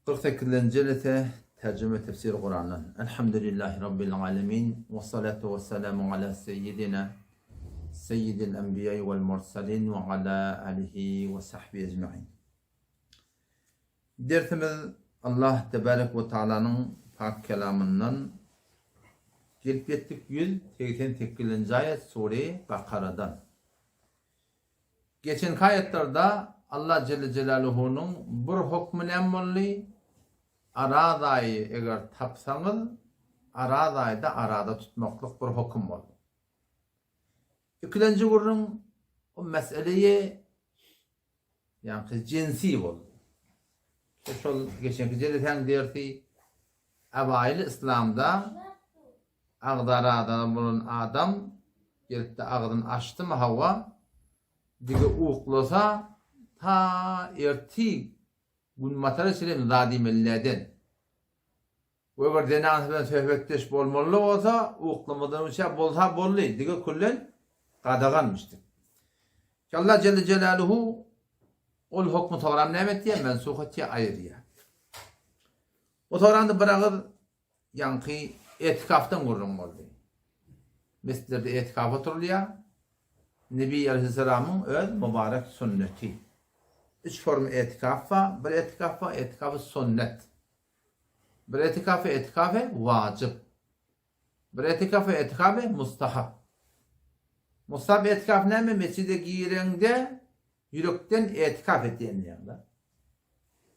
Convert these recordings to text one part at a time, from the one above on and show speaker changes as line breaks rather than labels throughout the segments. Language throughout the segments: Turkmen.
48-nji jelese Terjime Tefsir Kurandan. Elhamdülillahi Rabbil alemin. Ve salatu ve selamu ala seyyidina seyyidil enbiya vel mursalin ve ala alihi ve sahbihi ecmain. Dersimiz Allah tebarek ve taalanyň pak kelamyndan gelip ýetdik 188-nji aýat sure Bakaradan. Geçenki aýatlarda Allah jelle jelaluhunyň bir hokmy näme boldy? Araz aýy eger tapsaňyz, araz aýda araza tutmaklyk bir hokum boldy. Ikilenji gürrüň o meseleýi ýaňky jinsi boldy. Şol geçenki jelesäň dersi Awaýyl yslamda Agzaradan bolan adam gelipde agzyny açdymy hawa, dige uklasa ta ertir günbatara çenli zat iýmeli näden? We eger zenanasy bilen söhbetdeş bolmaly bolsa uklamadan öňçä bolsa boldy, dige küllen gadaganmyşdyr. Allah Jelle Jelaluhu ol hokmy soňram näme etýär? Mensuh etýär, aýyrýar. O soranda bir agyz Ýaňky etikafdan gürrüň boldy. Mesjitlerde etikaf oturylýar. Nebi aleýhissalamyň öz mübarek sünneti. Üç forma etikaf bar. Bir etikaf bar, etikafy sünnet. Bir etikafy etikafy wajyp. Bir etikafy etikafy mustahap. Mustahap etikaf näme? Mesjide gireňde ýürekden etikaf etýän diýýär-de.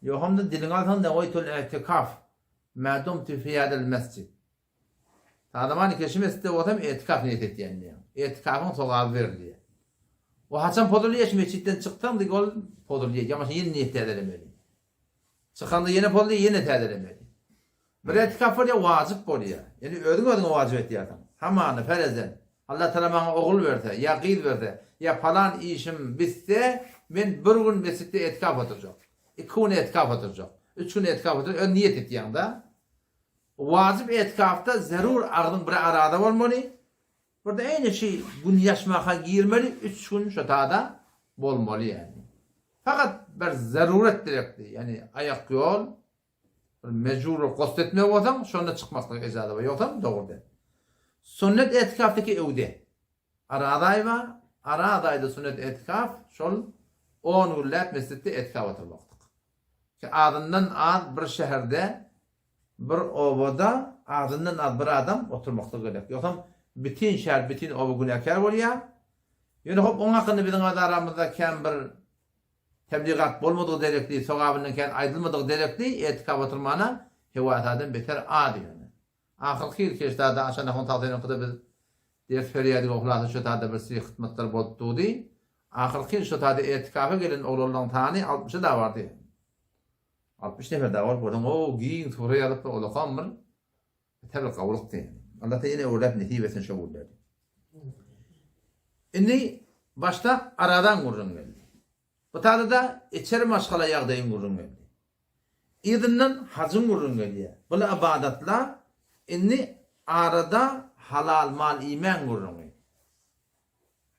Ýogamda diliňe alsaň neweýtul i'tikaf ma dumtu fi hadal mesjid. Tazamany keşi mesjitde bolsam i'tikaf niýet etýän diýýär. I'tikafyň sogaby berilýär. O haçan pozulýar şu mesjitden çyksaň diýip ol pozulýar. Ýa ýene niýet täzelemeli. Çykanda ýene pozulýar, ýene täzelemeli. Bir etikaf bolýar, wajyp bolýar. Ýöne özüň özüňe wajyp etýärsiň. Hamana, ferezen, Allah Tagala maňa ogul berse, ýa gyz berse, ýa palan işim bitse, men bir gün mesjitde etikaf oturjak. Iki gün etikaf oturjak. Üç gün etikaf oturjak. Öz niýet etýäň-de. Wajyp etikafda zerur agzyň bir arada bolmaly. Bir-de eýni şi gün ýaşmaka girmeli, üç gün şo tada bolmaly ýagny. Fakat bir zaruret gerekdi, ýagny aýak ýol, Bir mejbur bolup gosl etmeli bolsaň, şonda çykmaklyga ejaza bar. Ýogsam dogry däl. Sünnet etikafdaki öwde. Araz aýy bar. Araz aýda sünnet etikaf şol on günläp mesjitde etikaf oturmaklyk. Ki azyndan az bir şäherde, bir obada azyndan az bir adam oturmaklygy gerek. Ýogsam bütin şäher, bütin oba günäkär bolýar. Ýöne hop oň hakynda biziň öz aramyzda kän bir Tebligat bolmadygy derekli, sogabyndan kän aýdylmadygy derekli etikap oturmana hewasadan beter az ýöne. Ahyrky ýyl keşdada aşanahun tagsynyňkyda biz ders berýädik o hulasa şo tada bir sri hytmatlar bolup durdy. Ahyrky ýyl şo tada etikafa gelen oglanlaň sany altmyşa da bardy. 60 nefer dagy bolup görseň o giň sura ýazypdyr olakam bir beter bir gawulykdy. Allah ýene öwredip nesip etsin şo günleri. Indi başda aradan gürrüň geldi. Bu taýda-da içeri maşgala ýagdaýyň gürrüň geldi. Yzyndan hajyň gürrüň gelýär. Bul ybadatlar indi arada halal mal iýmäň gürrüňi.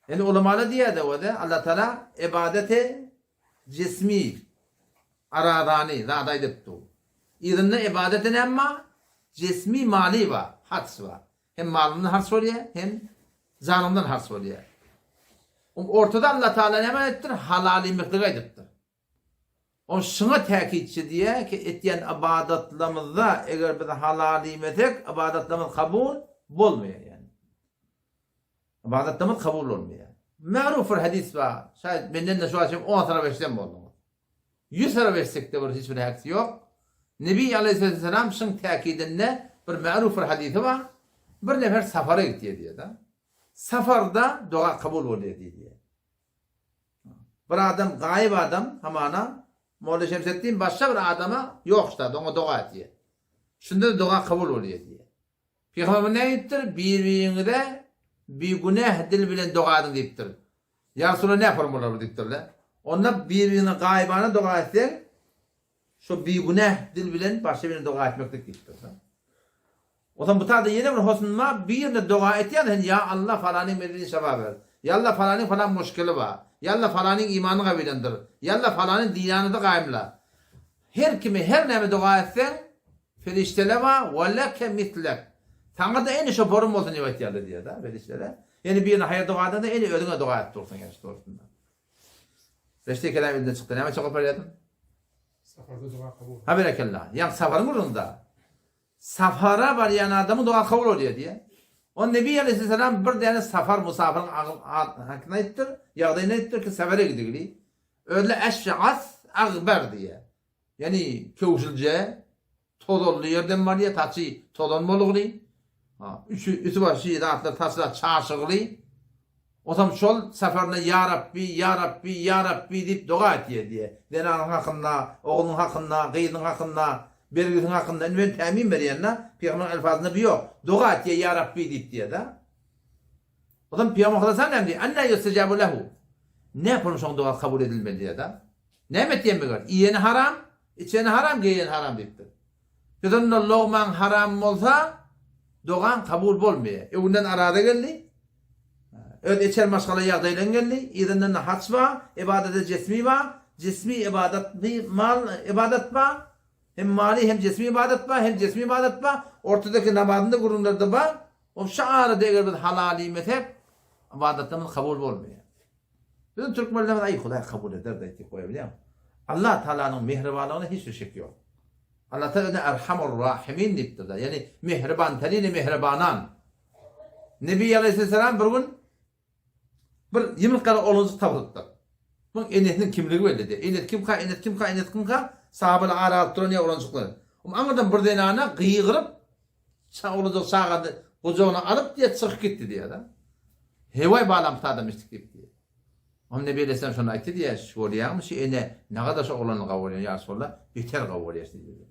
Indi ulamalar diýýär-de özi, Allah Taala ibadeti jismi arazany zat aýdypdy. Yzynda ibadeti näme bar? Jismi mali bar, haç bar. Hem malyňdan harç bolýar, hem janyňdan harç bolýar. Ortada Allah Taala näme aýdypdyr? Halal iýmekligi aýdypdyr. Ol şuňa täkitçi diýýär ki, etýän ybadatlarymyzda eger biz halal iýmesek, ybadatlarymyz kabul bolmaýar ýani. Ybadatlarymyz kabul bolmaýar. Ma'ruf bir hadis bar. Şaýat menden-de şu wagt 10 sarap eşiden bolduňyz. 100 sarap eşitsek-de bir hiç bir häkisi ýok. Nebi aleyhisselam şuň täkidinde bir ma'ruf bir hadisi bar. Bir nefer safara gitýär diýýär-de. Safarda doga kabul bolýar diýýär. Bir adam gaýyp adam hamana Molla Şemsetdin başga bir adama ýok ştada oňa doga etýär. Şunda doga kabul bolýar diýýär. Pygamberimiz näme diýipdir? Bir-biriňize bigünäh dil bilen doga ediň diýipdir. Ýa Resulallah näme formular bu diýipdirler. Onda bir-biriňe gaýybana doga etseň Şo bigünäh dil bilen başga birine doga etmeklik diýipdir. Onsoň bu taýda ýene bir hosn bar, birine doga etýän sen ýa Allah falanyň mezini şefa ber. Ýa Allah falanyň falan muşkili bar. Ýa Allah falanyň imanyny gawilendir. Ýa Allah falanyň diýanyny gaýymla. Her kime her näme doga etseň, perişdeler bar, we leke mislek. Saňa-da ene şo borum bolsun diýip aýtýarlar diýýär-de perişdeler. Ýöne birine haýyr doga edende ene özüňe doga edip dursuň ýa şu dogrusynda. Reşte kelam elinden çykdy. Näme çykyp barýardyň?
Saparda doga kabul.
Ha berekella. Ýa saparyň gürrüňde. Safara barýan adamyň doga kabul bolýar diýýär. On Nebi aleyhisselam bir däne safar musafyryň agyz hakyny aýtdyr, ýagdaýyny aýtdyr ki safara gidigli. Özle eşşas agbar diýýär. Ýani köwşülje tozanly ýerden barýar, saçy tozan bolugly. Ha, üçi üsi başy zatlar saçlar çaşygly. Otam şol safaryna ýa Rabbi, ýa Rabbi, ýa Rabbi diýip doga etýär diýýär. Zenanyň hakynda, oglunyň hakynda, gyzynyň hakynda, bergisiniň hakynda. Indi men tämim berýän-de, pygamberiň elfazynda bu ýok. Doga etýär ýa Rabbi diýip diýýär-de. Otam pygamber sallallahu näme diýýär? Anna ýustejabu lehu. Näme şoň dogasy kabul edilmeli diýýär-de. Näme etýän meger? Iýeni haram, içeni haram, geýeni haram diýipdir. Biz onda logmaň haram bolsa, dogaň kabul bolmaýar. Öňünden araza geldi. Öz içer maşgala ýagdaýlaň geldi. Yzyndan haç bar, ibadete jesmi bar. Jismi ibadat mal ibadat bar. Hem mali hem jesmi ibadat bar, hem jesmi ibadat bar. Ortadaky namazynda gürrüňlerde bar. O şu arada eger biz halal iýmesek, ibadatlarymyz kabul bolmaýar. Biziň türkmenlerimiz aý Hudaý kabul eder diýip goýar bilýäňmi? Allah Taalanyň mehribanlygyna hiç bir şek ýok. Allah Taala özüne Erhamur Rahimin diýipdir-de. Ýagny mehriban terini mehribanan. Nebi Aleyhisselam bir gün bir ýumurtgaly oglanjyk tapylypdyr. Muň enesiniň kimligi belli däl. Enesi kimka, enesi kimka, enesi kimka? Sahabalar ara alyp duran ýa oglanjyklar. Aňyrdan bir zenana gygyryp Oglanjyk çagany gujagyna alyp diýýär, çykyp gitdi diýýär-de. Hewaý balam sadam içdik diýip diýýär. Onda Nebi Aleyhisselam şonda aýtdy diýýär, bolýarmy şu ene nagada şu oglany gawy bolýan ýa Resulallah, beter gawy bolýar diýdi.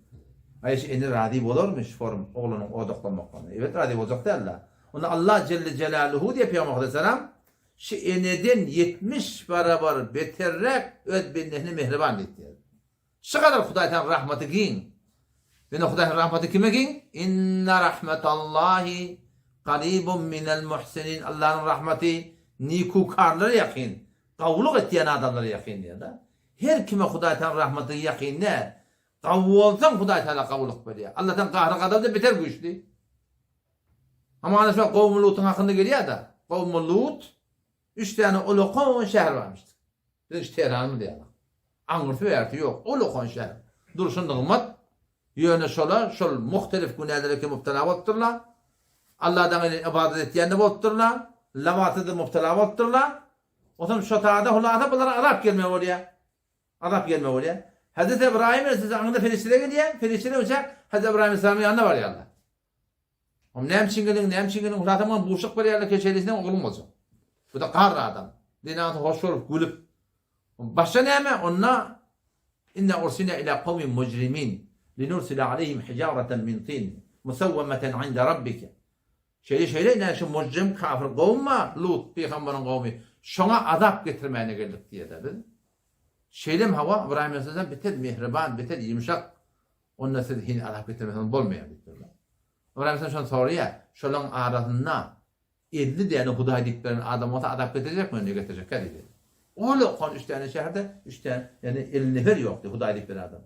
Aý şu ene razy bolarmy şu forum oglanyň odaklamaklygyna? Elbet razy boljak däl-de. Onda Allah Jelle Jelaluhu diýýär Pygamber Aleyhisselam, şu eneden 70 barabar beterräk öz bendesine mehriban diýdi. Şu gadar Hudaý Taala rahmaty giň. Ýöne Hudaýyň rahmaty kime giň? Inna rahmetallahi garibun minel muhsinin. Allanyň rahmaty nikukarlara ýakyn, gawulyk etýän adamlara ýakyn diýýär-de. Her kime Hudaý Taala rahmaty ýakyn däl. Gawy bolsaň Hudaý Taala gawulyk berýär. Alladan gahry gazaby-da beter güýçli. Amma ana şu gowmy Lutuň hakynda gelýär-de. Gowmy Lut Üç däne ulakan şäher barmyşdyr. Biziň şu Tähranymyz ýaly. Aňyrsy bärsi ýok, ulakan şäher. Durşy nygmat. Ýöne şolar şol muhtelif günälere ki mubtala bolupdyrlar. Alladan gaýry ybadat etýän-de bolupdyrlar. Lawata-da mubtala bolupdyrlar. Onsoň şo taýda hulasa bulara azap gelmeli bolýar. Azap gelmeli bolýar. Hezreti Ybraýym aleyhisselam aňynda perişdeler gelýär. Perişdeler uçak Hezreti Ybraýym aleyhisselamyň ýanyna barýarlar. Oňa näme üçin geldiň, näme üçin geldiň, Hudaý maňa buşluk berýärler, keşeýlesine ogluň boljak. Bu-da garry adam. Zenanasy hoş bolup, gülüp. Başga näme? Onda Inna ursila ila kawmin mujrimin linursila aleyhim hijaratan min tin musawwamatan inda rabbike. Şeýle şeýle ine şu mujrim kafir gowum bar, Lut pygamberiň gowmy. Şoňa azap getirmäne geldik diýýär biz. Şeýlem hawa, Ybraýym aleyhisselam beter mehriban, beter ýumşak Onda siz hini azap getirmeseňiz bolmaýar diýipdirler. Ybraýym aleyhisselam şony soraýar, Şolaryň arasynda 50 däne Hudaý diýip beren adam bolsa azap getirjekmi? Indi getirjekkä diýdi. Ol okan üç däne şäherde üç däne, ýagny 50 nefer ýokdy Hudaý diýip beren adam.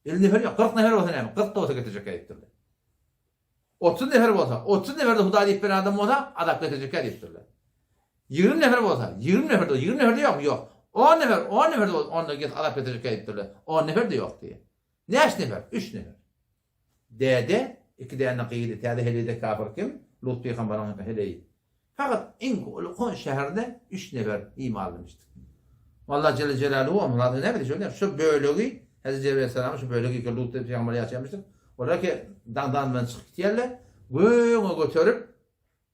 50 nefer ýok, 40 nefer bolsa näme? 40 da bolsa getirjekkä diýipdirler. 30 nefer bolsa, 30 nefer-de Hudaý diýip beren adam bolsa azap getirjekkä diýipdirler. 20 nefer bolsa, 20 nefer-de, 20 nefer-de ýokmy? Ýok. 10 nefer, 10 nefer-de bolsa, onda azap getirjekkä diýipdirler. 10 nefer-de ýok diýýär. Näçe nefer? Üç nefer. Däde, iki däne gyzy, täze heleýde kafir kim? Lut pygamberiň heleýi. Fakat iň uly şäherde üç nefer imanlymişdir. Allah Celle Celaluhu onlara näme diýjek? Şu bölegi Hazreti Cebrail aleyhisselam şu bölegi ki Lut pygamber ýaşaýamyşdyr. Olar ki daňdan bilen çykyp gitýärler, göge göterip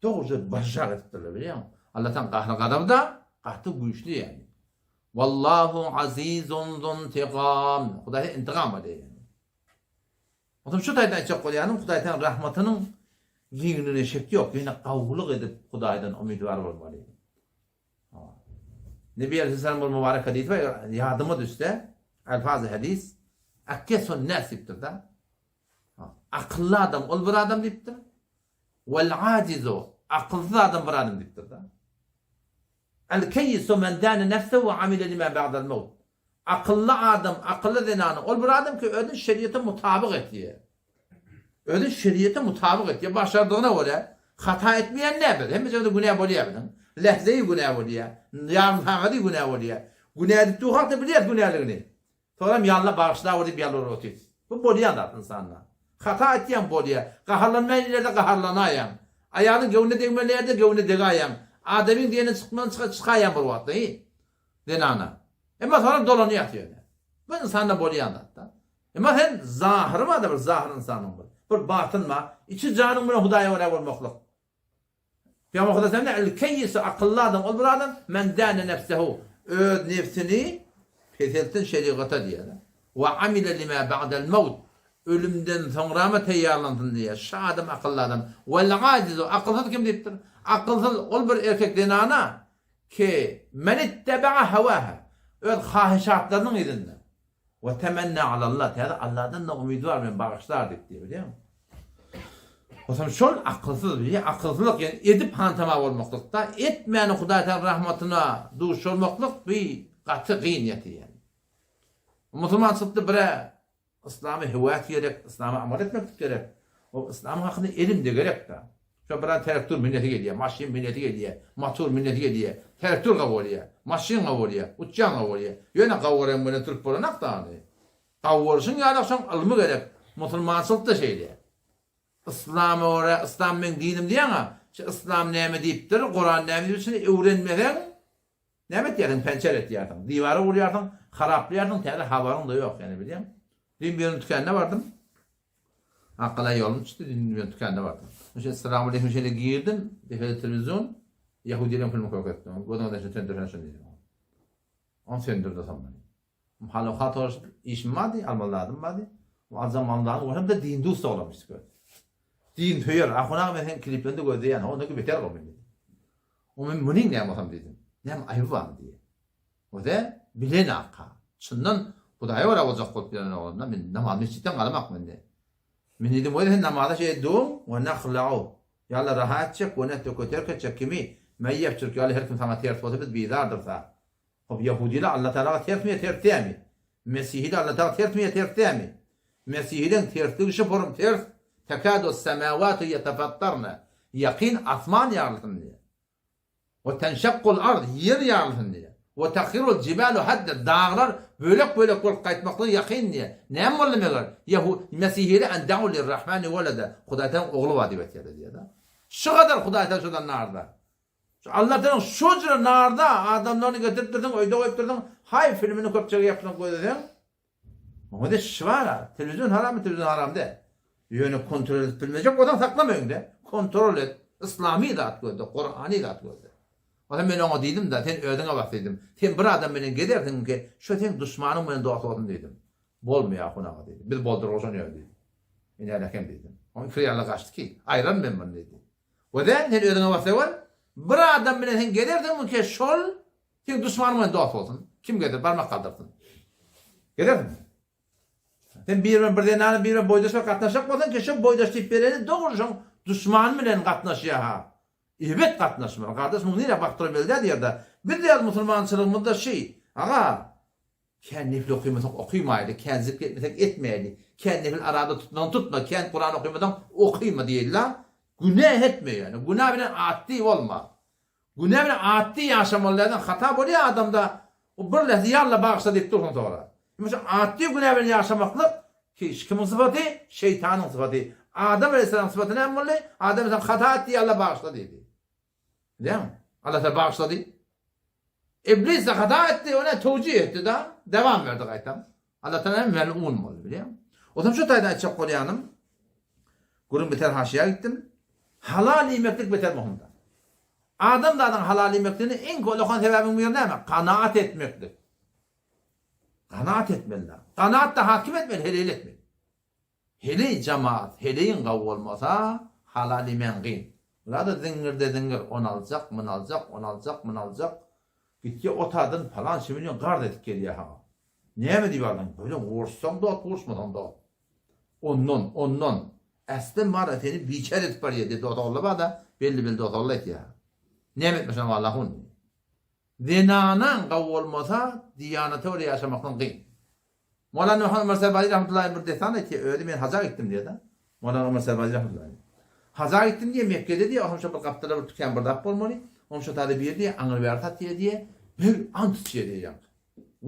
dogruja başak edipdirler bilýäňmi? Allah'tan gahry gazaby da gaty güýçli ýaly. Wallahu azizun zuntiqam. Hudaý intikam alýar. Onsoň şu taýdan aýtjak bolýanym, Hudaýdan rahmatynyň giňligine şek ýok. Ýöne gawulyk edip Hudaýdan umydwar bolmaly. Nebi Aleyhisselam bir mübarek hadys bar, ýadyma düşse, alfazy hadys, Akkesun nas diýipdir-de. Akylly adam ol bir adam diýipdir. Wal ajizu akylsyz adam bir adam diýipdir-de. El keýisu men dâne nefsehu ve amile lima ba'del mevt. Akylly adam, akylly zenana, ol bir adam ki özüni şeriýete mutabyk etýär. Özüni şeriýete mutabyk etýär, başardygyna görä. Hata etmeýän nä biz? Hemme jerde günä bolýar biziň. Lähzeýi günä bolýar. Ýarym sagady günä bolýar. Günä edip durkak-da bilýäris günäligini. Soňram ýalla bagyşlawur diýip ýalbaryp otyrys. Bu bolýan zat ynsanda. Hata etýäň bolýar. Gaharlanmaýan ýerde gaharlanaýaň. Aýalyň göwnüne degmeli ýerde göwnüne degaýaň. Adamyň diýeninden çykman çykaýaň bir wagtda hi. Zenana. Emma soňram dolanýas ýöne. Bu ynsanda bolýan zat-da. Emma sen zahyry bar-da bir zahyr ynsanyň bir. Bir batyn bar. Içi janyň bilen Hudaýa görä bolmaklyk. Pygamber Hudaý sen el keýisi akylly adam ol bir adam men däne nefsehu öz nefsini peseltsin şerigata diýýär. We amile lima ba'del mewt ölümden soňrama teýýarlansyn diýýär. Şu adam akylly adam. Wel ajizu akylsyz kim diýipdir? Akylsyz ol bir erkek zenana ki men itteba'a hawaha öz hahyşatlarynyň yzynda. We temenne alallah, täze Allahdan-da umydy bar, meni bagyşlar diýip diýýär, bilýäňmi? Onsoň şol akylsyz, bilýäň, akylsyzlyk, ýagny edip hantama bolmaklykda, etmäni Hudaý Tagala rahmatyna duş bolmaklyk bi gaty gyn ýaty ýagny. Musulmançylykda bir-ä yslamy höwes gerek, yslama amal etmeklik gerek. O yslam hakynda elim-de gerek-de. Şo biran traktor münesi gelýär, maşyn münesi gelýär, motor münesi gelýär, traktor gawurýar, maşyn gawurýar, uçýan gawurýar. Ýöne gawuran bilen sürüp bolanok-da ony. Gawuryşyň ýaly şoň ylmy gerek. Musulmançylyk-da şeýle. Yslama görä, yslam meň dinim diýýäň-ä, şu yslam näme diýipdir, Kuran näme diýipdir, şuny öwrenmeseň, Näme etýärsiň, pençer etýärsiň, diwara urýarsyň, haraplaýarsyň, täze habaryň-da ýok ýene bilýäň. Düýn biriniň tükänine bardym. Akgala ýolum düşdi, düýn biriniň tükänine bardym. Şeýle salam aleýkum şeýle girdim, depede telewizion, ýahudylaryň filmi köketdi. Gözüňe şeýle söndürsen şony diýdim. Ony söndürdi soň meni. Hal-ahwal soraşyp işim bardy, almaly zadym bardy. Aljak malym zadymy görsem-de din duz dogramyş göz. Din söýer, Ahun aga men seň klipleňde gözleýän, ondaki beter gowy diýdi. O men munyň näme bolsam diýdim. Näme aýby barmy diýýär. O-da bilen aka. Çyndan Hudaýa görä boljak bolup ýören oglan-da, men namaz mesjitden galamak men diýýär. Men diýdim, Oý sen namaza şeýle duň, we nahla'u. Ýa-la rahat etjek, we netruku terk etjek kimi? Meýýefçirk ýaly her kim saňa ters bolsa biz bizardyrys-a. Hop ýahudylar Alla Tagalaga tersmi ýa ters dämi? Mesihiler Alla Tagala tersmi ýa ters dämi? Mesihileň tersligi şu forum ters, Tekadu semawatu ýetefattarna, ýakyn asman ýarylsyn diýýär. We tenşakkul ard, ýer ýarylsyn diýýär. We tahirul jibalu hadda, daglar bölek-bölek bolup gaýtmaklygy ýakyn diýýär. Näme boldy meger? Ýahu, mesihiler en da'u lirrahmani weleda, Hudaý Tagalaň ogly bar diýip aýtýarlar diýýär-de. Şu gadar Hudaý Tagala şodan narda. Şu Allatanyň şo jüre narda adamlaryny getirip dursuň öýde goýup dursuň haý filmini köpçege ýapyp gözleseň oňa-da şi bar-a telewizion harammy telewizion haram däl ýöne kontrol edip bilmejek bolsaň saklama öýüňde kontrol et yslamy zat gözle kurany zat gözle Onsoň men oňa diýdim-da sen özüňe bas diýdim sen bir adam bilen gezersiňki şo seň duşmanyň bilen dost bolsun diýdim bolmaýar ahun aga diýdi biz boldurgaşan ýöne diýdi men älä kem diýdim oň ikri ýaly gaçdy ki aýraryn men muny diýdi Gözel, sen özüňe basa gör. Bir adam bilen sen gezersiň mümkin şol seň duşmanyň bilen dost bolsun. Kim gezer, barmak galdyrsyn. Gezersiňmi? Sen bir bilen bir zenany bir bilen boýdaş bolup gatnaşjak bolsaň ki şo boýdaş diýip bereni dogry şoň duşmany bilen gatnaşýar ha. Erbet gatnaşmaly. Gardaş muny nirä bakdyra belli däl ýerde. Biz ýaly musulmançylygymyzda şi. Aga, Kän nefil okymasaň okymaýly, kän zikr etmeseň etmäýli, kän nefil arada tutmasaň tutma, kän Kuran okymasaň okyma diýeli-la. Günä etme ýöne, günä bilen atdy bolma. Günä bilen atdy ýaşamaly dälden hata bolýar adamda, o bir lähze ýa Alla bagyşla diýip dursuň soňra. Emma şu atdy günä bilen ýaşamaklyk kimiň sypaty? Şeýtanyň sypaty. Adam aleýhissalamyň sypaty näme boldy? Adam aleýhissalam hata etdi ýa Alla bagyşla diýdi. Bilýäňmi? Allah Taala bagyşlady. Iblis de hata etdi, ony towjih etdi da, dewam berdi gaýtam. Allah Taala hem melun boldy, bilýäňmi? Otam şu taýdan aýtjak bolýanym, gürrüň beter haşyýa gitdim. Halal iýmeklik beter möhümdir. Adam zadyň halal iýmekligine iň ullakan sebäbiň biri näme? Kanaat etmeklik. Kanaat etmeli. Kanaat da has kim etmeli? Heleýli etmeli. Heleý jamaat heleýiň gawy bolmasa halal iýmäň gyn. Bularda ziňňirde ziňňir ony aljak muny aljak ony aljak muny aljak gitýä otadan palança million garz edip gelýä hawa. Näme diýip aldyň böle uruşsaň dot uruşmasaň dot. Ondan ondan äsden bara seni biçäre edip barýa diýip dotaglla barda belli belli dotaglla aýtýa. Näme etmeseň wallahun. Zenanaň gawy bolmasa, diýanata görä ýaşamakdan gyn. Molana Muhammet Omar Serbazy rahmetullahi bir dessan aýtýar, özi men haja gitdim diýýär-de. Molana Omar Serbazy rahmetullahi. Haja gitdim diýýär, Mekgede diýýär, oňam şo bir gapdalda bir tükän bir zat bolmaly. Oňam şo taýda biri diýýär, aňry bäri satýar diýýär. Bir ant içýär diýýär ýaňky.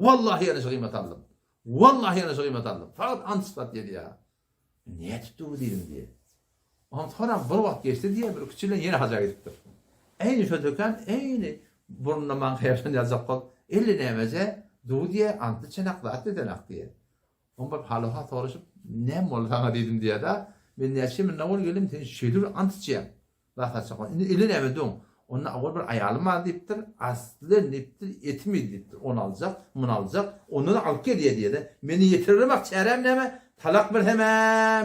Wallahi ýene şu gyýmat aldym. Wallahi ýene şu gyýmat aldym. Fakat ant içip satýar diýýär. Nädip dur diýdim diýýär. Ondan soňra bir wagt geçdi diýýär, bir iki ýyl ýene haja gidipdir. Eýni şo dükan, eýni burnuna maňka ýapyşan ýaljak bolup, elli nämeje dur diýýär, antly çenak zat edenak diýýär. Oň baryp haly-ha soraşyp, näme boldy saňa diýdim diýýär-de, men näçe münde bolup geldim, sen şeýle bir ant içýäň. Zat açjak bol. Indi eli näme duň? Onda owal bir aýalym bar diýipdir, asly diýipdir, etim iýdi diýipdir. Ony aljak, muny aljak, ondan alyp gelýär diýýär-de. Meni ýetirerem-ak çäräm näme? Talak bersem-ä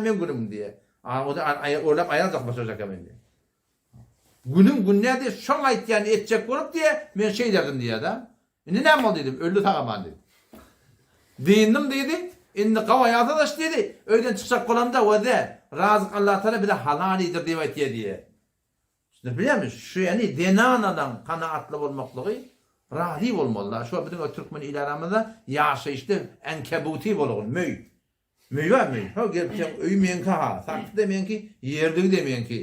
meň günüm diýýär. A onda oýlap aýal aljak boşajak men diýýär. Günüm gün nä diýýär, şoň aýtýanyny etjek bolup diýýär, men şeýderdim diýýär-de. Indi näme boldy diýdim, öldi sag-aman diýdi. Dynnym diýdi, indi gawa ýazadaş diýdi, öýden çykjak bolamda weze, razyk Allatagala bize halal iýdir diýip aýtýar diýýär. Düşünip bilýärmi? Şu ýani zenanalaň kanaatly bolmaklygy razy bolmalylar. Şu biziň o türkmen il aramyzda ýaşaýyşda ankebuti bolgun, möý. Möý bar möý. Ho gelip seň öýüm meňki ha, sakgy-da meňki, ýerligi-de meňki.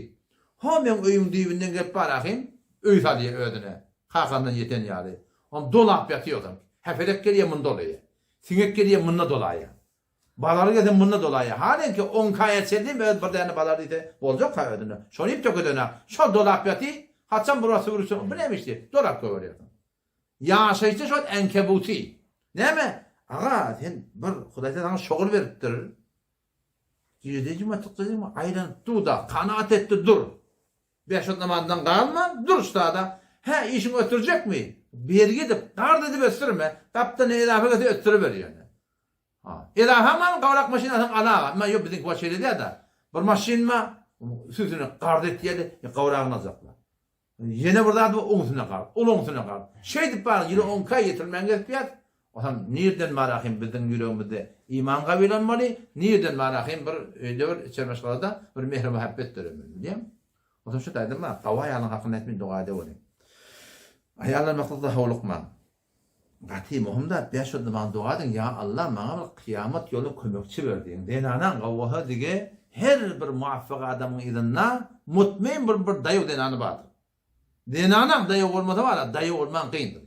Ho meň öýüň düýbünden gelip bar ahym, öý salýa özüne, kakamdan ýeten ýaly. Om dolap ýatyr ýogsam. Häpelek gelýä munda dolaýa. Siňek gelýä munda dolaýa. Balary gelse munda dolaýa. Halenki oňkaýa çenli öz bir däne balar diýse boljak ha özüne. Şony iýip tökedene. Şol dolap ýaty, haçan bir wagt süwrüpsiň, bu näme iş diýip, dolap goýberýärsiň. Ýaşaýyşda şol ankebuty. Näme? Aga, sen bir Hudaý saňa şogul beripdir. Girdeji batykda aýlanyp dur-da, kanaat etdi dur. Beş wagt namazdan galma, dur ştada. Hä, işiňi ötürjekmi? Bergi edip, karz edip ösdürme. Gapdan edafa gelse ösdüriber ýöne. Ha. Edafa man gawrak maşynasyny al aga. Emma ýok biziňki başga şeýle däl-de. Bir maşynma üstüne karz etýärdi, gawragyny aljaklar. Ýene bir zat bar, oňusyna gal, ol oňusyna gal. Şeýdip bar, ýyly onka ýetirmän gezip ýat. Otam nirden bar ahym biziň ýüregimizde iman gabylanmaly, nirden bar ahym bir öýde bir içeri maşgalada bir mähir-muhabbet döremeli, bilýäňmi? Otam şu taýdan bar, gawy aýalyň hakyny etmeýin doga edeweriň. Aýallar maksatda howlukmaň. Gaty möhüm zat, bäş ýylda maňa doga ediň, ýa Allah maňa bir kyýamat ýolunda kömekçi ber diýiň. Zenanaň gowasy dige her bir muwaffak adamyň yzynda mutmain bir bir daýaw zenany bardyr. Zenanaň daýaw bolmasa bara daýaw bolmaň kyndyr.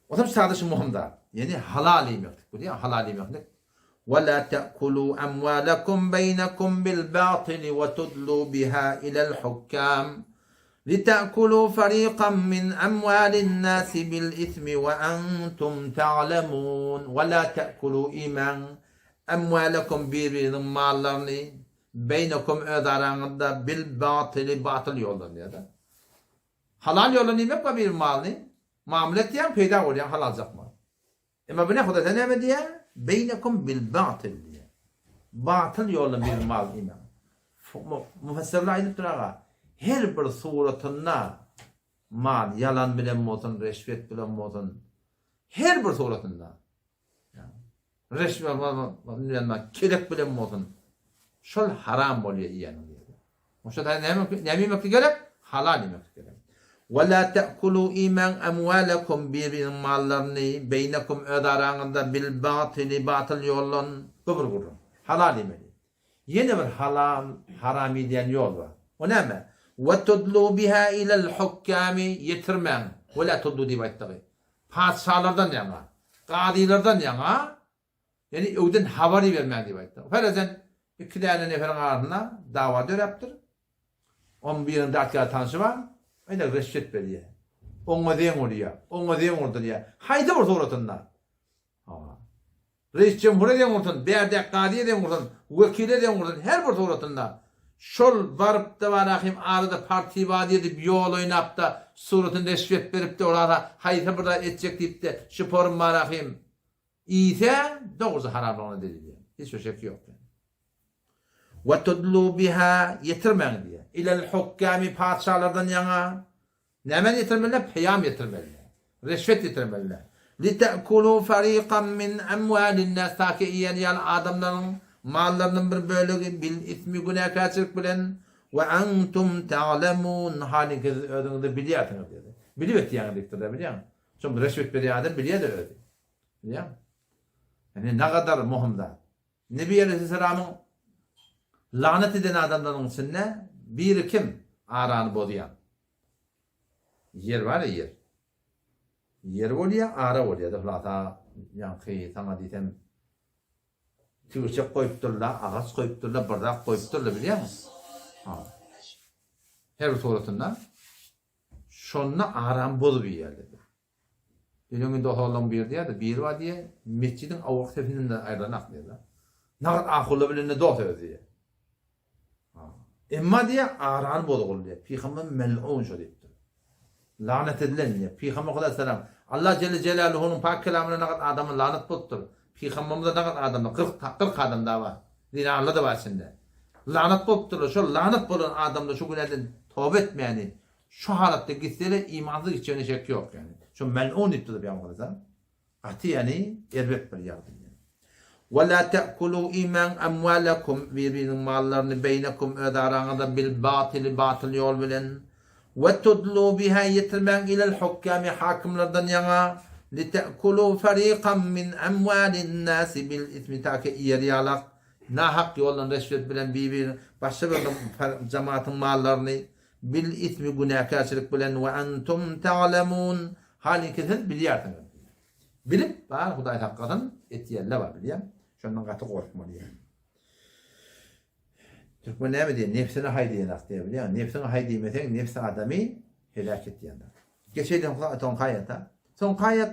Otam sada şu möhüm zat. Ýani halal iýmeklik bolýar, halal iýmeklik. Wa la ta'kulu amwalakum beýnekum bil batyli we tudlu biha ilal hukkam. Lita'kulu fariqan min amwalin nasi bil ismi we entum ta'lemun we la ta'kulu iýmäň amwalakum bir-biriniň mallaryny beýnekum öz araňyzda bil batyli batyl ýoldan diýýär-de. Halal ýoldan iýmek bar biriniň malyny mamla etýäň peýda görýäň halaljak mal. Emma bu ne Hudaý sen näme diýýär? Beýnekum bil batyl diýýär. Batyl ýoldan bir mal iýmäň. Müfessirler aýdypdyr aga, her bir suratynda mal ýalan bilen bolsun, reşwet bilen bolsun, her bir suratynda reşwet kelek bilen bolsun, şol haram bolýar iýeniň diýýär. Şo taýda näme näme iýmeklik gerek? Halal iýmeklik gerek. Wa la ta'kulu iýmäň amwalakum bir-biriniň mallaryny beýnekum öz araňyzda bil batyli batyl ýoldan bu bir gürrüň. Halal iýmeli. Ýene bir halal haram iýilýän ýol bar. O näme? Wa tudlu biha ilal hukkami ýetirmäň. Wa la tudlu diýip aýtdygy. Patyşalardan ýaňa, kazylardan ýaňa Ýöne öwden habar ibermäň diýip aýtdy. Ferezen, iki däne neferiň arasynda dawa döräpdir. Onuň biriniň datgär tanşy bar. Aýda reşwet berýär. Oňa zeň urýar. Oňa zeň urdurýar. Haýsy bir suratynda? Hawa. Reis jemhura zeň ursun, bärdäki kazyýa zeň ursun, wekile zeň ursun, her bir suratynda. Şol baryp-da barahym arada partiýbazy edip ýol oýnap-da, suratyny reşwet berip-de olara haýsy bir zat etjek diýip-de, şuporym barahym. Iýse, dogrusy haramlygyna delil ýa. Hiç bir şek ýok. Wa tudlu biha ýetirmäň diýýär. Ilel hukkami patyşalardan ýaňa nämäni ýetirmeliler? Peýam ýetirmeliler. Reşwet ýetirmeliler. Litäkulu fariqan min amwalin nas ta ki iýen ýaly adamlaryň mallarynyň bir bölegi bil ismi günäkärçilik bilen we antum ta'lemun halyňki siz özüňiz-de bilýärsiňiz diýdi. Bilip etýäňiz diýipdir-de, bilýäňmi? Şol reşwet berýän adam bilýär-de özi. Bilýäňmi? Ýani nagadar möhüm zat. Nebi aleýhissalamyň lanet eden adamlarynyň içinde biri kim? Arany bozýan. Ýer bar-a ýer. Ýer bolýa, ara bolýa-da hulasa ýaňky saňa diýsem tigirçek goýupdyrlar, agaç goýupdyrlar, bir zat goýupdyrlar bilýäňmi? Ha. Her bir suratynda şonda arany bozup iýýärler. Öňüň indi otagylaryň biri diýýär-de, biri bar diýýär, metjidiň awalky sepinden-de aýrylanak diýýär-de. Nagt ahulla bilen-de dost özi diýýär. Emma diýýär, arany bozgul diýýär. Pygamber mel'un şo diýipdir. Lanet edilen diýýär. Pygamber Hudaý salam. Allah jelle jelaluhunyň pak kelamyna nagt adama lanet bolupdyr. Pygamberimize nagt adamlar 40 40 adam da bar. Zenanlar da bar içinde. Lanet bolupdyrlar. Şol lanet bolan adamlar şu günäden toba etmäni Şu halatda gitsele imansyz gitjegine şek ýok ýani. Şo mel'un diýip durdy Pygamber Aleyhisselam. Gaty ýani erbet bir ýagdaý ýani. Ve la te'kulu iýmäň emwalekum bir-biriniň mallaryny beýnekum öz araňyzda bil batyly batyl ýol bilen. Ve tudlu biha ýetirmäň ilel hukkami hakymlardan ýaňa li te'kulu farikan min emwalin nasi bil ismi ta ki iýer ýalak nahak ýoldan reşwet bilen bir-biriniň başga bir jematyň mallaryny Bil ismi günäkärçilik bilen we entum ta'lemun halynki siz bilýärsiňiz diýýär. Bilip bar Hudaý saklasyn etýänler bar bilýäň. Şondan gaty gorkmaly ýa. Türkmen näme diýýär? Nebsine haý diýenak diýýär bilýäň. Nebsiňe haý diýmeseň nebs adamy heläk etýändir. Geçeýden soňky aýata. Soňky aýat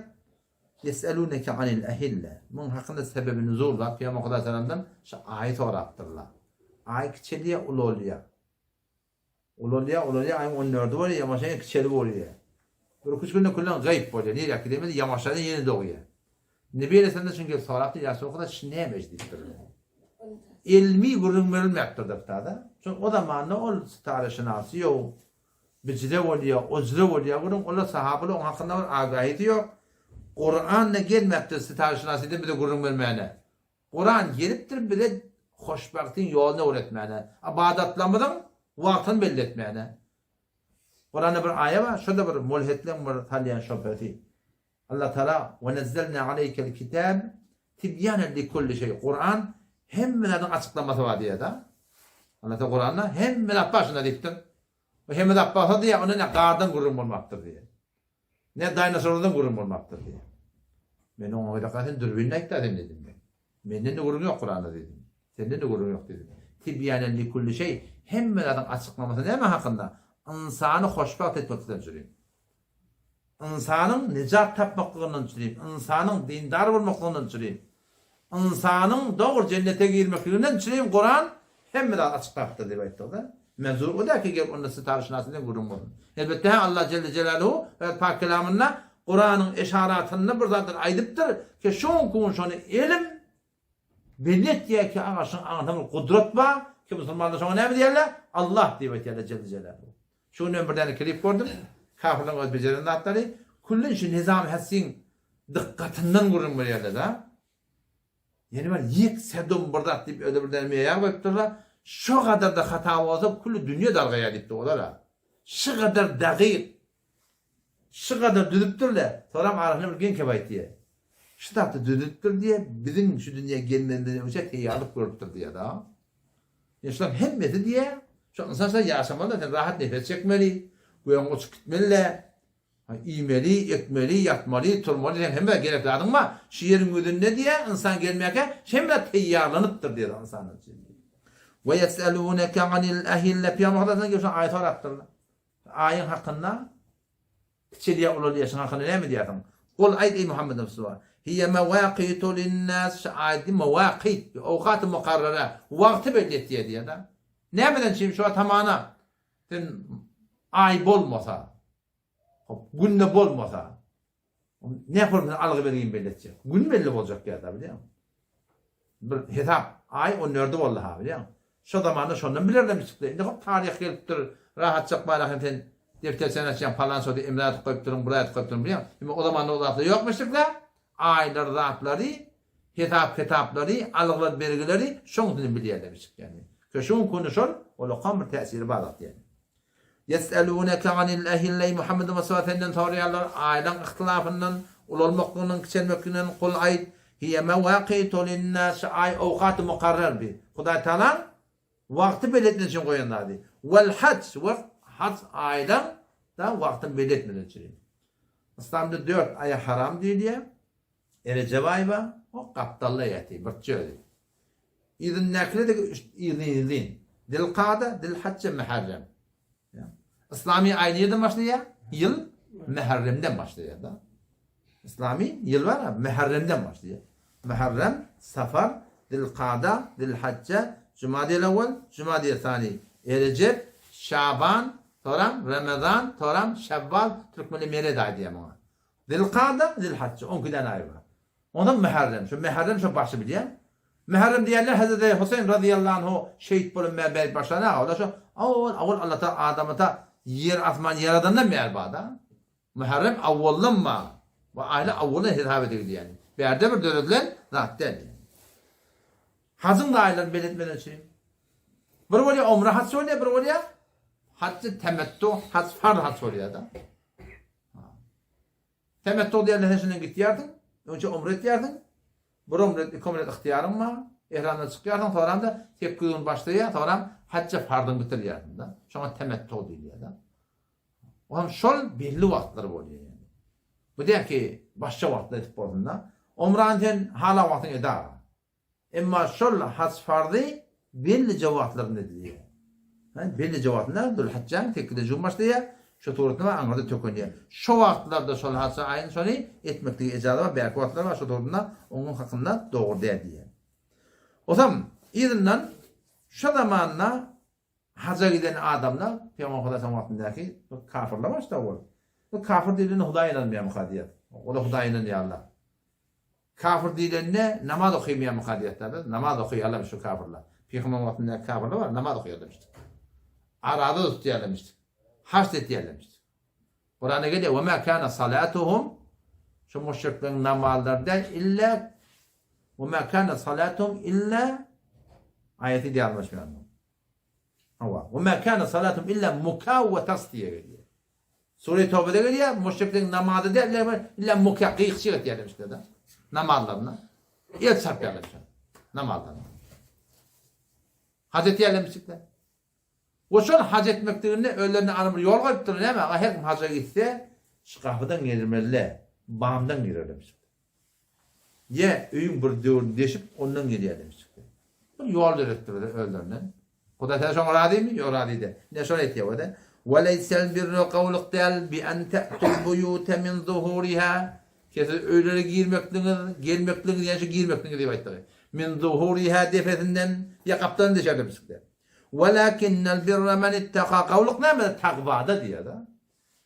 Ýes'elûneke anil ehille. Muň hakynda sebebi nuzul zat Pygamber Hudaý salamdan şu aýy sorapdyrlar. Aý kiçelýär, ulalýar. Ulalýar, ulalýar, aýyň on dördi bolýar, ýamaşan ýene kiçelip bolýar. Birküç günde küllen gaýyp bolýar. Nirä gidemedi, ýamaşanda ýene dogýar. Nebi aleýhissalamdan şuny gelip sorapdyr, Ýa Resulallah, şu näme iş diýipdirler. Ylmy gürrüň berilmäpdir depdada. Şol o zamanda ol sitareşynasy ýok, bijire bolýar, ojre bolýar gürrüň, olar sahabalar oň hakynda bir agaýysy ýok. Kuran-da gelmäpdir sitareşynasydan bize gürrüň bermäne. Kuran gelipdir bize hoşbagtyň ýoluny öwretmäne, ybadatlarymyzyň wagtyny belli etmäne. Kuranda bir aýa bar, şo-da bir mulhitleň bir salýan şöbhesi. Allah Taala we nezzelna aleýkel kitab tibýanen likulli şeý. Kuran hemme zadyň açyklamasy bar diýýär-de. Allah Taala Kuranda hemme zat bar şunda diýipdir. We hemme zat bolsa diýýär, onda ne gardan gürrüň bolmapdyr diýýär. Ne dinosaurdan gürrüň bolmapdyr diýýär. Men oňa oýlaka sen dürbinini aýtda sen diýdim men. Menden-de gürrüň ýok Kuranda diýdim. Senden-de gürrüň ýok diýdim. Tibýanen likulli şeý, hemme zadyň açyklamasy näme hakynda? Ynsany hoşbagt etmeklikden çürim. Ynsanyň nejat tapmaklygyndan çürim. Ynsanyň dindar bolmaklygyndan çürim. Ynsanyň dogry jennete girmekliginden çürim Kuran hemme zady açyklapdyr diýip aýtdyk-da. Menzur o däl ki gel onda sitarşynasy bilen gürrüň bolsun. Elbetde hä Allah jelle jelaluhu öz pak kelamynda Kuranyň eşaratynda bir zatlar aýdypdyr ki şoň kun şony elim belli etýär ki aga şuň aňyrsynda bir gudrat bar ki musulmanlar şoňa näme diýerler Allah diýip aýtýarlar jelle jelaluhu. Şu gün men bir däne klip gördüm. Kafirleň öz bejeren zatlary. Küllin şu Nizam Hessiň dykgatyndan gürrüň berýärler-de. Ýene bir ýek sedum bir zat diýip öyle bir däne meýar goýupdyrlar. Şo gadar-da hata bolsa külli dünýe dargaýar diýipdir olar-a. Şu gadar dagyk, şu gadar düzüpdirler. Soram arasynda bir geň kep aýtýar. Şu zatda düzülipdir diýýär, biziň şu dünýä gelmezimizden öňçä teýýarlyk görüpdir diýýär-de. Ýa şularyň hemmesi diýýär, şu ynsan şa ýaşamaly-da, sen rahat nefes çekmeli, göýäň uçup gitmeli-dä, iýmeli, ekmeli, ýatmaly, turmaly, seň hemme gerek zadyň bar. Şu ýeriň ýüzünde diýýär, ynsan gelmäkä şu hemme zat teýýarlanypdyr diýýär ynsan üçin. We ýes'elûneke anil ehille Pygamber Hudaýdan gelip şo aýy sorapdyrlar. Aýyň hakynda Kiçelýär ulalýar şuň hakynda näme diýýärsiň? Gul aýt eý Muhammed Mustafa Hiýe mewakitu linnas şu aýdy mewakit owkaty mukarrara wagty belli etýär diýýär da. Nämeden çyn şu tamana sen aý bolmasa hop günde bolmasa ne hormatly algy bergin belli etjek. Gün belli boljak ýa-da bilýäňmi? Bir hesap aý on dördi boldy ha bilýäňmi? Şo zamanda şondan bilerlermiş çykdy. Indi hop taryh gelipdir. Rahatjak bar ahim sen defterçäni açýaň palan şody emra aýdyp goýupdyryn, bura aýdyp goýupdyryn bilýäňmi? Emma o zamanda o zatlar ýokmuşdyk-da. Aýlar zatlary, hesap kitaplary, algylar bergileri şoň üçin bilýärlermiş ýagny. Köşüň kuny şol, ol okam bir täsiri bar zat ýagny. Ýes'elûneke anil ehille Muhammed Mustafa senden soraýarlar aýlaň yhtylafyndan, ulalmaklygyndan, kiçelmekliginden, Kul aýt, Hiýe mewakitu linnas şu aý owkaty mukarrer bi. Hudaý Tagalaň wagty belli etmek üçin goýan zady. Wel haj we haj aýlaň da wagtyny belli etmek üçin. Yslamda dört aýa haram diýilýär. Erejep aýy bar, o gapdalda ýatyr, birçe özi. Yzyndakylar-da yzyn-yzyn. Zilkada, Zilhajja, Muharrem. Yslamy aý nireden başlaýar? Ýyl Muharremden başlaýar-da. Yslamy ýyl bar, Muharremden başlaýar. Muharrem, Safar, Zilkada, Zilhajja, Jumadil-ewwel, Jumadil-sani, Erejep, Şaban, soram Ramazan, soram Şewwal, türkmenler Meret aýy diýýär muňa. Zilkada, Zilhajja, on iki däne aý bar. Onsoň Muharrem, şu Muharrem şo başy bilýäň. Muharrem diýenler Hezreti Huseýn razyýallahu anhu şehit bolan bäri bäri başlana, olar şo owal owal Allah Taala adamy ta ýer asman ýaradandan bäri bar-da. Muharrem awwaldan bar. Bu aýlar awwaldan hesap edilýän. Bärde bir döredilen zat däl. Hajyň da aýlaryny belli üçin. Bir bolýar umra hajy bolýar, bir bolýar hajy temettu, haj farz haj bolýar-da. Temettu diýende sen şundan gitýärsiň, öňçe umra etýärsiň, bir umra et, iki umra et ygtyýaryň bar, ihramdan çykýarsyň, soňram-da sekiz gün başlaýar, soňram hajja farzyňy bitirýärsiň-de. Şoňa temettu diýilýär-de. Olam şol belli wagtlar bolýar ýaly. Bu däl ki, başga wagtda edip bolsun-da. Umrany sen halan wagtyň eda. Emma şol haj farzy bellije wagtlarynda edilýär. Hä, bellije wagtynda Zülhijjäň sekizinji gün başlaýar, şu suratda bar aňyrda tökenýär. Şo wagtlarda şol haj aýyny şony etmeklige ejaza bar, bärki wagtlar bar, şo suratynda onuň hakynda dogry däl diýýär. Osam yzyndan şo zamanda haja giden adamlar Pygamber Hudaýyň wagtyndaky kafirler başda bolup. Bu kafir diýlende Hudaýa ynanmaýarmyka diýýär. Olar Hudaýa ynanýarlar. Kafir diýlende namaz okymaýarmyka diýýärler biz. Namaz okaýarlarmyş şu kafirler. Pygamber wagtyndaky kafirler bar, namaz okaýarlarmyş. Araza tutýarlarmyş. Haç etýärlermiş. Kuranda gelýär, "Ve ma kana salatuhum" Şu müşrikleriň namazlary däl, illa Ve ma kana salatuhum illa aýaty diýýärmiş. Hawa. Ve ma kana salatuhum illa muka we tasdiýe gelýär. Sure Tawbede gelýär, müşrikleriň namazy däl, illa muka gykyşyk etýär demişler-de. Namazlaryna el çarpýarlar namazlaryna. Haj etýärler müşrikler. We şol haj etmekliginde özlerine anyk bir ýol goýupdyrlar, näme, her kim haja gitse, şu gapydan girmeli, bamdan girer demişler. Ýa öýüň bir döwrüni deşip, ondan girýär demişler. Bir ýol döretdirler özlerinden. Hudaý Teala şoňa razymy? Ýok, razy däl. Ine şony aýtýar o-da. Weleýsel birru gowluk däl bi en te'tul buýute min zuhuriha. Ki siz öýlere girmekligiňiz, gelmekligiňiz, ýa şu girmekligiňiz diýip aýtdygy. Min zuhuriha depesinden ýa gapdalyny deşer demişikler. Welakinnel birra men ittaka. Gowluk näme? Takwada diýýär-de.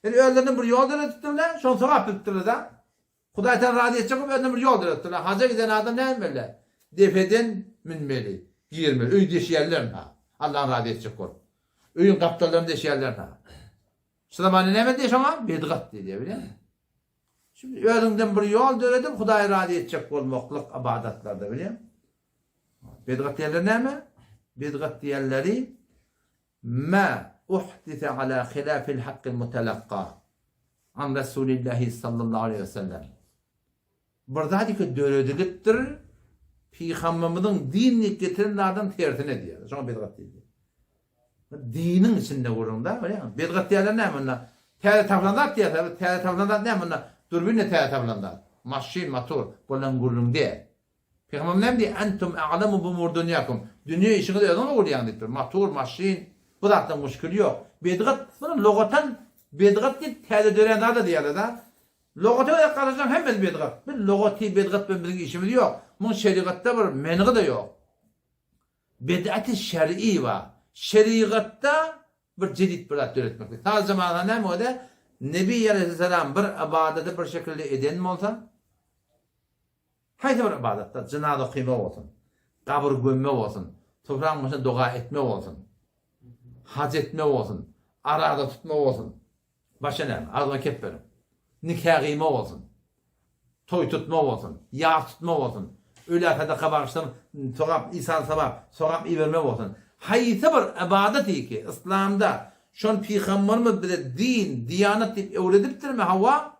Ýöne özlerinden bir ýol döredipdirler, şony sogap bilipdirler-de. Hudaý seni razy etjek bolup özüne bir ýol döretdiler. Haja giden adam näme etmeli? Depeden münmeli, girmeli. Öý deşýärler ha. Allany razy etjek bolup. Öýüň gapdallaryny deşýärler ha. Şu zamanda näme diýýär şoňa? Bedgat diýýär, bilýäňmi? Şimdi özüňden bir ýol döredip Hudaýy razy etjek bolmaklyk ybadatlarda, bilýäňmi? Bedgat diýenler näme? Bedgat diýenleri Ma uhdise ala hilafil hakkil mutalakka an Resulillahi sallallahu aleýhi we sellem. Bir zat iki döredilipdir, Pygamberimiziň din diýip getiren zadynyň tersine diýýär. Şoňa bidgat diýilýär. Diniň içinde gürrüň-dä, görýäňmi? Bidgat diýýärler näme onda? Täze tapylan zat diýýärler, täze tapylan zat näme onda? Dürbin-de täze tapylan zat. Maşyn, motor, bulan gürrüň däl. Pygamberimiz näme diýýär? Entum a'lemu bi umur dunýakum. Dünýe işiňizi özüňiz öwürýäňiz diýipdir. Motor, maşyn, bu zatlaryň muşkili ýok. Bidgat, muny logatan bidgat diýip täze dörän zada diýýärler-de. Logata gezek garasaň hemmesi bidgat. Bir logaty bidgat bilen biziň işimiz ýok. Muň şerigatda bir mengy-da ýok. Bid'ati şer'i bar. Şerigatda bir jedit bir zat döretmeklik. Sadece mana näme bolýar? Nebi aleýhissalam bir ybadaty bir şekilde eden bolsa, Haýsy bir ybadatda, jynaza okyma bolsun, gabyr gömme bolsun, topragyň başyna doga etme bolsun, haj etme bolsun, araza tutma bolsun, başga näme, agzyma kep beriň, nika gyýma bolsun, toý tutma bolsun, ýas tutma bolsun, ölä sadaka bagyşlam, sogap, isal sogap, sogap iberme bolsun, haýsy bir ybadat ki, yslamda. Şony pygamberimiz bize din, diýanat diýip öwredipdirmi? Hawa.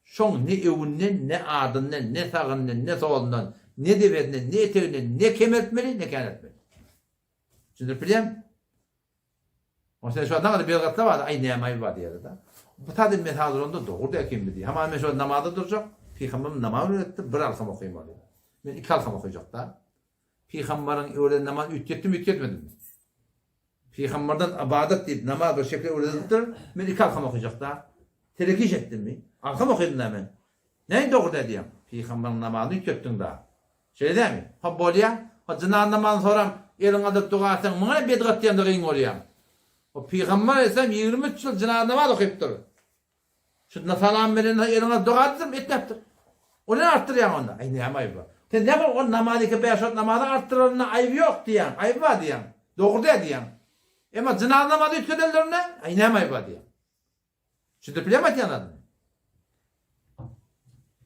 Şoň ne öwünden, ne adyndan, ne sagyndan, ne solundan, ne debesinden, ne eteginden ne kemeltmeli, ne käneltmeli. Düşündirip bilýäňmi? Ol sen şu adam bedgatlar bar, aý näme aýby bar diýýärler-de. Bu taýda men hazir onda dogry däl kim diýýär. Hamana men şu namaza durjak, pygamberimiz namaz öwretdi, bir alkam okaýyn bolýar. Men iki alkam okajak-da. Pygambaryň öwreden namaz üýtgetdimi, üýtgetmedimi? Pygamberden ybadat diýip namaz bir şekil öwredilipdir, men iki alkam okajak-da. Telek iş etdimmi? Alkam okadym-da men. Näin dogry däl diýýäň? Pygambaryň namazyny üýtgetdiň-da. Şeýle dälmi? Hop bolýa. Hop jynaz namazyny soram, eliňi galdyryp doga etseň, muňa ne bedgat diýende gyn bolýaň. Hop pygamber aleyhisselam 23 ýyl jynaz namaz okypdyr. Şunda salam berende eliňi galdyryp doga etdirmi? Etmepdir. Ony ne artdyrýaň onda? Aý näme aýby bar? Sen näme ol namaz iki bäş wagt namazy artdyranyna aýby ýok diýýäň, aýby bar diýýäň. Dogry däl diýýäň. Emma jynaz namazy üýtgedenlerinde, aý näme aýby bar diýýäň. Düşündirip bilýärmi aýtýan zadymy?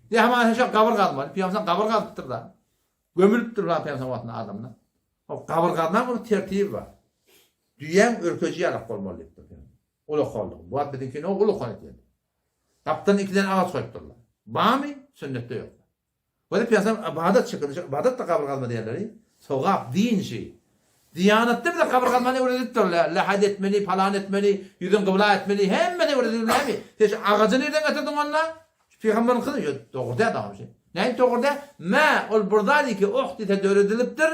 Diýe haman şo gabyr gazmaly. Pygamber gabyr gazypdyr da. Gömülipdir lan pygamber wagtynda adamlar. O gabyr gazmaň bir tertibi bar. Düýäň örkeji ýalak bolmaly diýipdir. Ulakanlygy. Bu wagt biziňki ne ulakan etýär. Gapdan ikiden agaç goýupdyrlar. Barmy? Sünnetde ýok. Weli pygamber ybadat şekilinde, şu ybadat da gabyr gazma diýerleri, sogap, din işi. Diýanatda bize gabyr gazmany öwredipdirler. Lähät etmeli, palan etmeli, ýüzüň gybla etmeli, hemmesi öwredilmämi? Sen şu agajy nirden getirdiň onda? Şu pygamberiň kyzy, ýok, dogry däl dagam şu. Näme dogry däl? Mä, ol bir zat ki, oh diýse döredilipdir.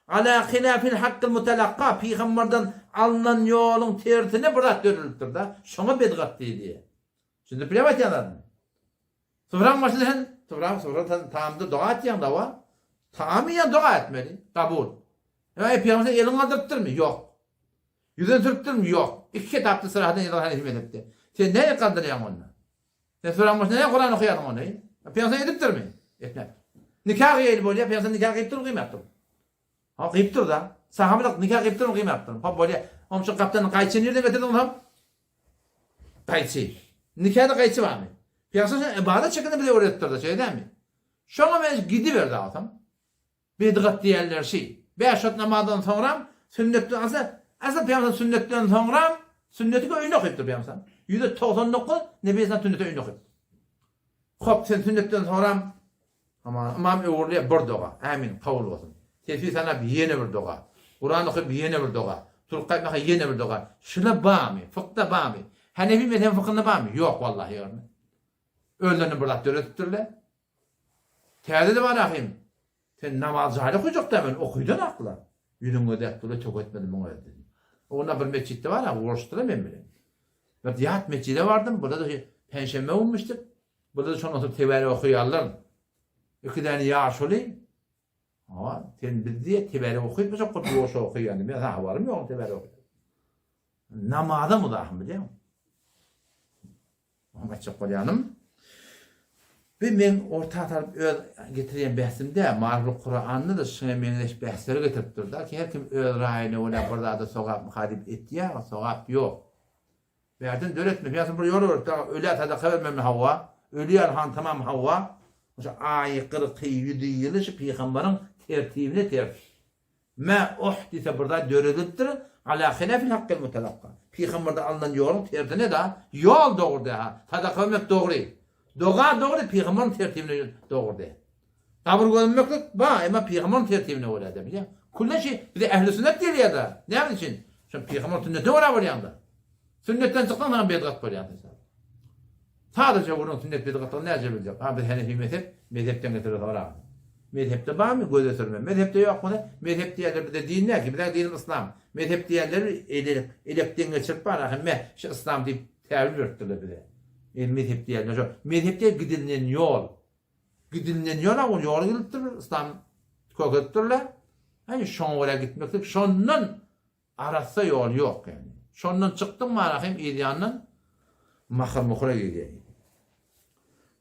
Ala hilafil hakkil mutalakka, pygamberden alnan ýoluň tersine bir zat döredilipdir-de. Şoňa bedgat diýilýär. Düşündirip bilýärmi aýtýan zadymy? Sufraň başynda sen sufraň sufra sen taamda doga etýäň dawa. Taam iýen doga etmeli. Kabul. Ýa pygamber sen eliňi galdyrypdyrmy? Ýok. Ýüzüni sürüpdirmi? Ýok. Iki kitapda syrahadan ýazylan hanefi mezhepde. Sen näme galdyrýaň onda? Sen sufraň başynda näme Kuran okaýarsyň onda? Pygamber sen edipdirmi? Etmepdir. Nikah gyýaýly bolýar, pygamber sen nikah gyýypdyrmy, gyýmapdyrmy? Ha, gyýypdyr da. Sahabalar nikah gyýypdyrmy, gyýmapdyrmy? Hop bolýar. Onuň gapdan gaýçy nirden getirdiň onsoň? Gaýçy. Nikada gaýçy barmy? Pygamber sen ybadat şekilinde bize öwredipdir-de, şeýle dälmi? Şoňa men gidiberdi alsam. Bidgat diýenler şi. Bäş wagt namazdan soňram sünnetden asla asla pygamber sünnetden soňram sünneti öýüne okypdyr pygamber. 199 nebi sen sünneti öýüne okypdyr. Hop sen sünnetden soňram Aman ymam öwrülýär bir doga. Ämin kabul bolsun. Tesbih sanap ýene bir doga. Kuran okyp ýene bir doga. Turup gaýtmaka ýene bir doga. Şula bamy? Fykda bamy? Hanefi mezhebiň fykynda bamy? Ýok wallahi ýörme. Özlerine bir zat döredipdirler. Täze-de bar ahym. Sen namaz jaýly okajak däl men okydan akla. Ýüzüň gözäp dur töwbe etmedim muňa dedi. Onda bir metjitde bar ha uruşdylar men bilen. Bir ýat metjide bardym, burada da penşenbe günmüşdik. Burada şondan soň tebärek okaýarlar. Iki däne ýaşuly, Hawa, sen biz diýe tebärek okaýtmajak bolup ýoşa okaýan. Men saňa habarym ýok tebärek okaýan. Namaza muzahym bilýäňmi? Oňa aýtjak bolýanym, bu meň orta salyp öz getirýän bähsim däl, Mariful Kuranda-da şuňa meňzeş bähsleri getiripdir-de, ki her kim öz raýyna görä bir zada sogapmyka diýip etýär, sogap ýok. Bärden döretme, ýa bir ýol öwret, ölä sadaka bermemi hawa, öli ýaly han tamam hawa, şu aýy, kyrky, ýüzi, ýyly şu pygambaryň tertibine ters. Mä uhdise bir zat döredilipdir, ala hilafil hakkil mutalakka. Pygamberden alnan ýoluň tersine da, ýol dogry dä, sadaka bermek dogry. Doga dogry, pygamberiň tertibine dogry dä. Gabyr gömmeklik ba, emma pygamberiň tertibine görä dä, bilýäň. Küllen şi bize ähli sünnet diýilýär-de. Näme üçin? Şo pygamber sünnetine görä bolýan-da. Sünnetden çyksaň saňa bedgat bolýan. Sadaja gürrüň sünnet bidgatlygyny näce biljek? Ha biz henefi mezhep, mezhepden getirip soraň. Mezhepde barmy göze sürme? Mezhepde ýok bolsa, mezhep diýenler bize din däl ki, biziň dinimiz yslam. Mezhep diýenler ele elekden geçirip bar ahy me şu yslam diýip täwil beripdirler bize. E mezhep diýenler şo. Mezhep diýen gidilinen ýol. Gidilinen ýol a ol ýola gidilipdir, yslam kökezipdirler. Aý şoňa görä gitmeklik şondan Arassa ýol ýok ýani. Şondan çykdyň mana hem yz ýandan mahyr-muhyra girýär.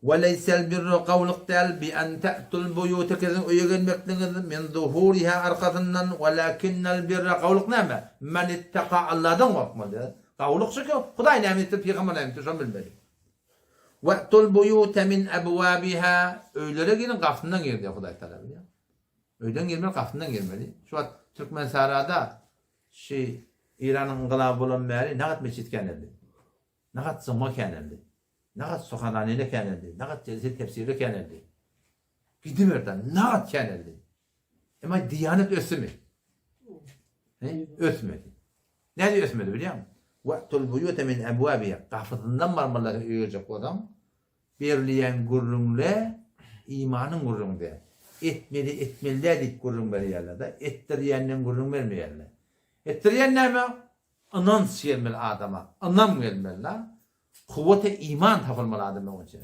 Weleýsel birru gowluk däl bi en te'tul buýute siziň öýe gelmekligiňiz min zuhuriha arkasyndan welakinnel birra gowluk näme? Men itteka Alladan gorkmaly. Gowluk şu ki Hudaý näme diýipdir pygamber näme diýipdir şony bilmeli. We'tul buýute min ebwabiha öýlere giriň gapysyndan giriň diýýär Hudaý Tagala bilýäňmi? Öýden girmeli, gapysyndan girmeli. Şu wagt Türkmensarada şi Eýranyň yngylaby bolan bäri nagat metjit käneldi. Nagat juma käneldi. Nagat suhananene käneldi. Nagat jelse tefsiri käneldi. Gidiberdi, nagat käneldi. Emma diýanet ösdümi? He? Ösmedi. Näde ösmedi bilýäňmi? Wa'tul buýuta min abwabiha. Gapysyndan barmaly öýe girjek bolsaň, berilýän gürrüňle imanyň gürrüňi däl. Etmeli, etmeli däl diýip gürrüň berýärler-de, etdirýänden gürrüň bermeýärler. Etdirýän näme? Ynanç gelmeli adama, ynam gelmeli-de. Kuwwat-y iman tapylmaly adamyň öňünçe.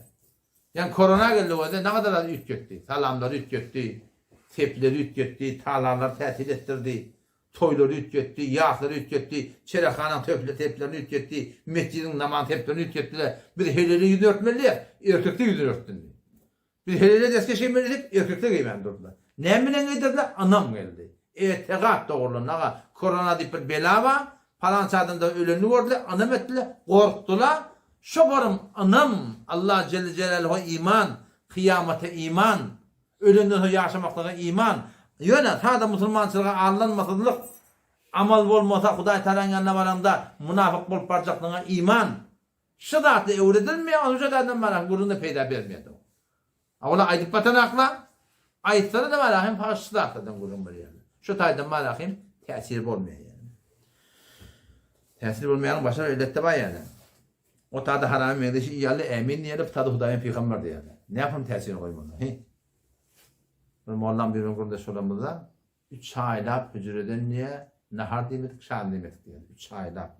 Ýani korona geldi bolsa ne kadar az üýtgetdi. Salamlary üýtgetdi, sepleri üýtgetdi, talanlary tätil etdirdi, toýlary üýtgetdi, ýaslary üýtgetdi, çerekhanaň töple seplerini üýtgetdi, metjidiň namaz seplerini üýtgetdiler. Biz helele ýüzüni örtmeli diýýäs, erkekde ýüzüni örtdündi. Biz helele deskeş geýmeli diýsek, erkekler geýmän durdular. Näme bilen geýdirdiler? Ynam geldi. Etegat dogrulandy. Aga, korona diýip bir bela bar, palança adamda ölenini gördüler, ynam etdiler, gorkdular. Şo barym ynam, Allah jelle jelaluha iman, kyýamata iman, ölenden soň ýaşamaklyga iman. Ýöne sada musulmançylyga aldanmasyzlyk, amal bolmasa Hudaý Tagalaň ýanyna baraňda munafyk bolup barjaklygyňa iman. Şu zatlar öwredilmeýär, onuň şu zadyna maňa gürrüňde peýda bermeýär. A olar aýdyp batanaklar, aýtsalar-da maňa hem fakat şu zatlardan gürrüň berýärler. Şu taýdan maňa hem täsir bolmaýar ýaly. Täsir bolmaýanyň başga bir elbetde bar ýaly. O tada haramy meňzeş iýýärler, ämin diýýärler, bu tada Hudaýyň pygamber diýýärler. Näme üçin täsir goýmaly? Hi. Bir mollam bilen gürrüňdeş bolanymyzda, üç aýlap hüjreden diýýär, nahar diýmedik, şam diýmedik diýýär. Üç aýlap.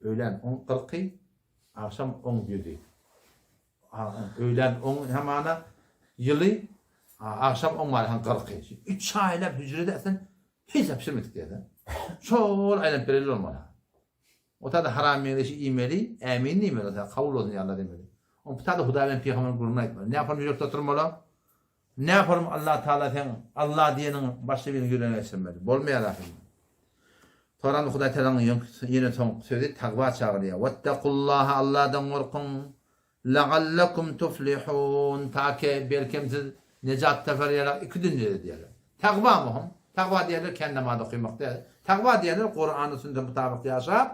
Öýlän oň kyrky, agşam oň ýüzi. Öýlän oň hamana ýyly, agşam oň barhan kyrky. Üç aýlap hüjrede sen hiç zat pişirmedik diýýär-de. Şol aýlanyp bereli bolmaly. O tada haram meňzeşi iýmeli, ämin diýmeli, o tada kabul bolsun ýa Allah diýmeli. Oň bu tada Hudaý bilen pygamberiň gürrüňini aýtmaly. Näme üçin ýürekde oturmaly? Näme üçin Allah Taala seň Allah diýeniň başga biriniň ýüregine geçirmeli? Bolmaýar ahyryn. Soran Hudaý Taalanyň ýene soňky sözi takwa çagyrýar. Wettekullaha Allahdan gorkuň. La'allakum tuflihun ta ki belkem siz nejat tapar ýaly iki dünýede diýerler. Takwa muhim. Takwa diýerler kän namaz okymak däl. Takwa diýerler Kurany sünnete mutabyk ýaşap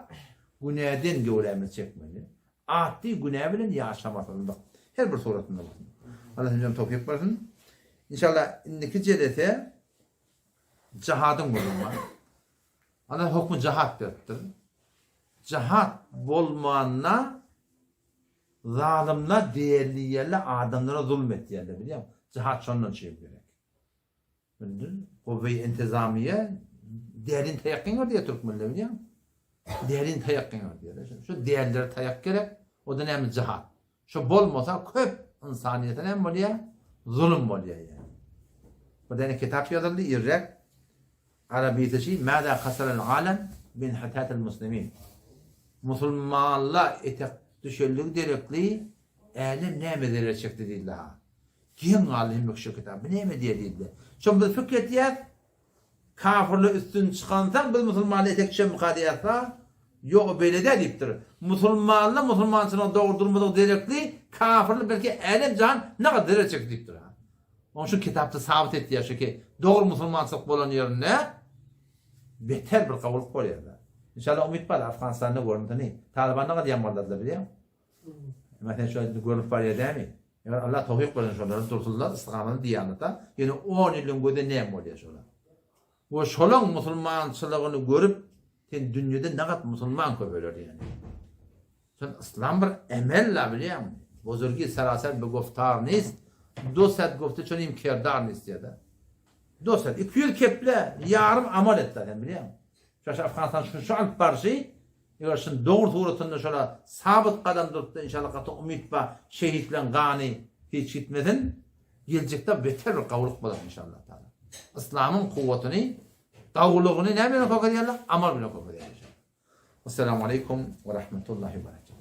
günäden göwrämizi çekmeli. Atdy günä bilen ýaşamasynlyk. Her bir suratynda bolsun. Allah hemmämize towfyk bersin. Inşallah indiki jelese jahadyň gürrüňi bar. Allah hukmy jahat beripdir. Jahat bolmanda zalymlar değerli ýerler adamlara zulum etýärler bilýäňmi? Jahat şondan çykyp gerek. Bildin? Gowwy intizamiýe dälini taýak ýeňer diýýär türkmenler bilýäňmi? Dälini taýak ýeňer diýýär. Şu dälilere taýak gerek, o-da näme jihat. Şu bolmasa köp ynsanyýete näme bolýar? Zulum bolýar ýaly. Bir däne kitap ýazyldy irräk. Arabysy şi Mäzä hasaral alem min hatatil muslimin. Musulmanlar etek düşenligi derekli älem näme zerer çekdi diýdiler ha. Geň galdy hemme kişi kitap. Bu näme diýýär diýdiler. Şo biz pikir etýäs, kafirler üstün çykansoň biz musulmanlar etek düşenmika diýýäs-da. Ýok o beýle däl diýipdir. Musulmanlar musulmançylygyny dogry durmadygy derekli kafirler belki älem jahan nagat zerer çekdi diýipdir. Onuň üçin kitapda sabyt etýär şu ki dogry musulmançylyk bolan ýerinde beter bir gowulyk bolýar-da. Inşallah umyt bar Afganistanda görüntini. Talyban nagat ýamanladylar bilýäňmi? Emma sen şu indi görnüp barýar dämi? Eger Allah towfyk bersin şolara dursunlar istikamany diýanata ýene 10 ýylyň gözi näme bolýar şolar. We şolaň musulmançylygyny görüp sen dünýede nagat musulman köpeler ýani. Sen islam bir emel la bilýäňmi? Bozurgi seraser bi goftar nist, do set gofte çönim kerdar nist diýýär-de. Do set 200 keple ýarym amal etler sen bilýäňmi? Şaş Afganistan şu şu alyp barşy Eger şun dogry suratynda şola sabyt gadam durupda inşallah gaty umyt bar şehitleň gany hiç gitmesin geljekde beter bir gawulyk bolar inşallah taala. Yslamyň kuwwatyny gawulygyny näme bilen kökezýärler? Amal bilen kökezýärler inşallah. Esselamu aleýkum we rahmetullahi we berekatuh.